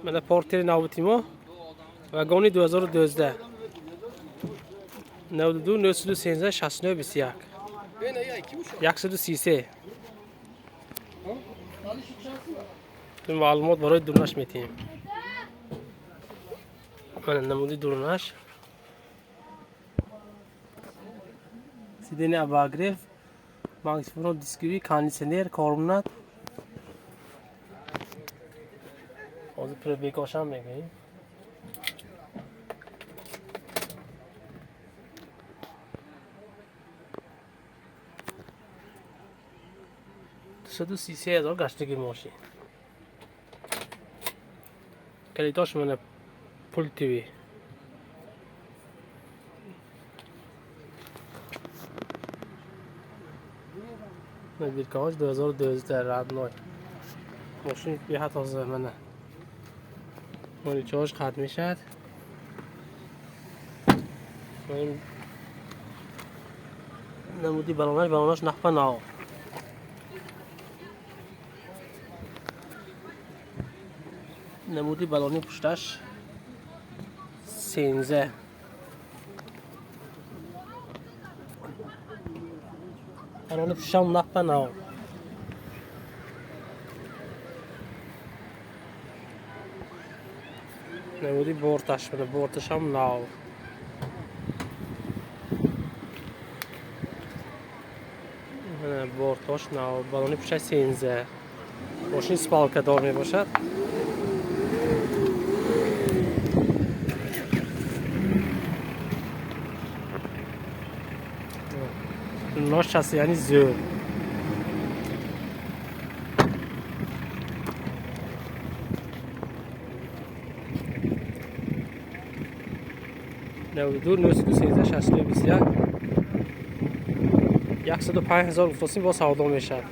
Мана портери навбати мо вагони 2012 92 913 69 21 133. Маълумот барои дурнаш метиҳем. Мана намуди дурнаш. Сиденье обогрев, магнитофон дисковый, кондитсионер, карбонат. Ҳозир пробегошам мегӯем. 233 000 гаштаги мошин. Калидош мана пультовый. Биркаҳош 2012 родной. Мошин беҳад тоза мана. Моничош қатъ мешавад. Намуди балонаш, балонаш нахпа нав. Намуди балони пушташ 13. Балони пуштам нахпа нав. Намуди борташ, борташам нав. Бортош нав, балони пушташ 13. Мошин спалкадор мебошад. Нош яъни зӯр. 92 913 69 21 105 000 гуфтосим, бо савдо мешавад.